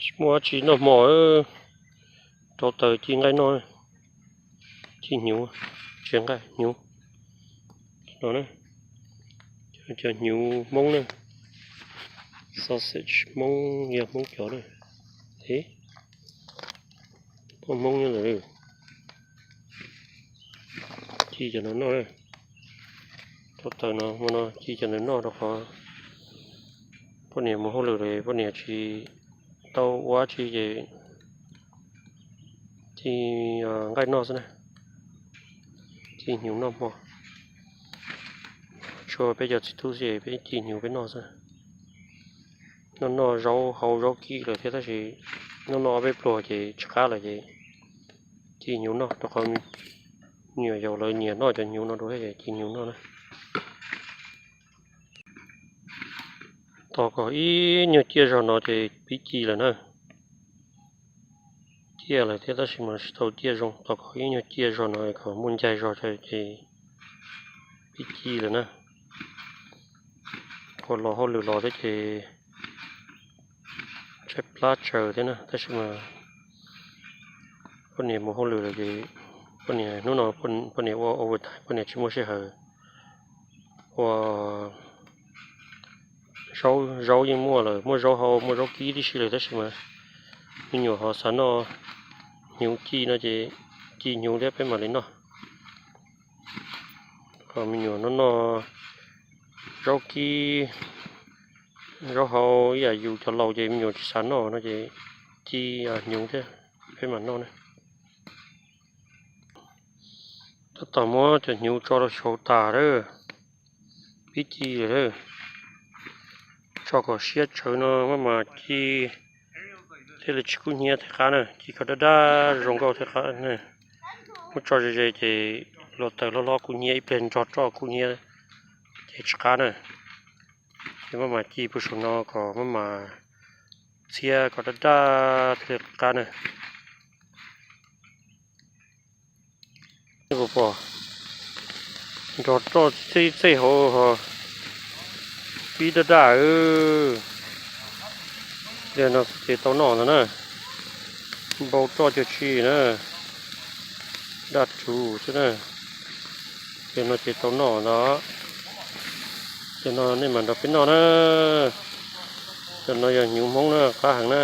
Tsis muaj dab tsi noj hmo, rau taws ci nqaij noj, ci hnyuv, tsis nqaij, hnyuv no na. Cov hnyuv Hmoob na, sausage Hmoob, yog Hmoob cov na. Poj Hmoob nyob ntawd, ci cov ntawd noj. Rau taws no hmo no ci cov ntawd noj rau qhov poj niam mus hauj lwm lawm, poj niam tsis tau ua dab tsi ces ci nqaij noj xwb na, ci hnyuv noj hmo. Tshuav peb cov txiv tub xwb ces peb ci hnyuv peb noj xwb. Noj noj zaub hau zaub kib lawm thiab tab sis noj noj ob peb pluag ces tsis qab lawm ces ci hnyuv noj rau qhov me nyuam yaus lawv nyiam noj cov hnyuv no dua thiab ces ci hnyuv noj na. Tos kom ib nyuag ciaj zog no ces pib ci lawm na. Ciaj lawm thiab tab sis mas tsis tau ciaj zoo, tos kom ib nyuag ciaj zog no kom muaj ncaig zog ces pib ci lawm na. Kuv los hauj lwm los thiab ces tshaib plab tsawv thiab na, tab sis mas poj niam mus hauj lwm lawm ces poj niam hnub no poj niam ua overtime, poj niam tsis muaj sij hawm ua. Zaub yeej muaj lawm, muaj zaub hau muaj zaub kib tib si lawm tab sis mas me nyuam ho xav noj hnyuv ci no ces ci hnyuv thiab peb mam li noj. Kom me nyuam noj noj zaub kib zaub hau ib yam yus cov laus ces me nyuam tsis xav noj no ces ci hnyuv thiab peb mam noj na. Tab tom muab cov hnyuv tso rau saud tas lawm, pib ci lawm. Tso kom siab tsawv no maj mam ci thiaj li tsis kub hnyiab thiaj qab na, ci kom daj daj zoo nkauj thiaj qab na. Muab tso ze ze ces hluav taws hlob hlob kub hnyiab, ib pliag nrog roj kub hnyiab ces tsis qab na. Ces maj mam ci puag saum no kom maj mam txhiab kom daj daj thiaj li qab na. Pom nrog roj txej hauv ho pib daj daj. Pliag no ces tau noj ntag na. Npau roj cuag tsi na, daj rhuv xwb na. Pliag no ces tau noj ntag. Cov no nej mam nrog peb noj na. Cov no yog hnyuv Hmoob na, qab heev na.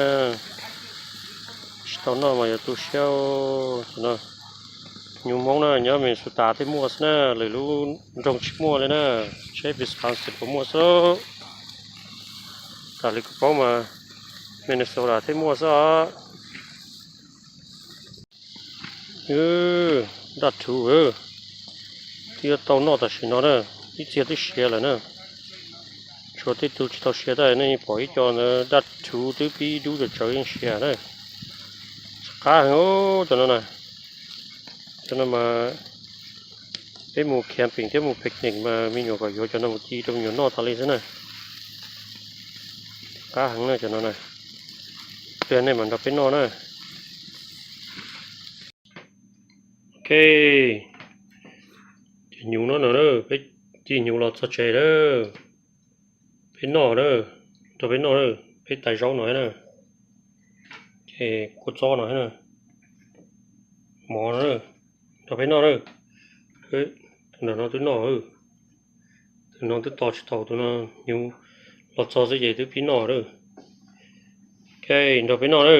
Tsis tau noj mas yuav tu siab. Cov no hnyuv Hmoob na, nyob Minnesota thiaj muaj xwb na, lwm lub nroog tsis muaj li na. Tsheb Wisconsin puas muaj xwb. Raws li kuv paub mas Minnesota thiaj muaj xwb os. Daj rhuv, twb yuav tau noj tam sim no na, ib txhia twb siav lawm na. Tshuav tej tug tsis tau siav tab nej pom ib co ntawd daj rhuv twb pib dub tsawv tsawv yeej siav na. Qab heev cov no na. Cov no mas peb mus camping thiab mus picnic mas me nyuam kom yuav cov no mus ci rau me nyuam noj tas li xwb na. Qab heev na cov no na. Pliag nej mam nrog peb noj na. Ok, ces hnyuv no na, peb ci hnyuv los txog tsev lawm. Peb noj na, nrog peb noj na, peb tais zaub no thiab na, ces kua txob no thiab na, mov no na, nrog peb noj na. Tus no twb noj, tus no twb tos tsis tau, tus no hnyuv los txog xwb ces twb pib noj lawm. Ok, nrog peb noj na.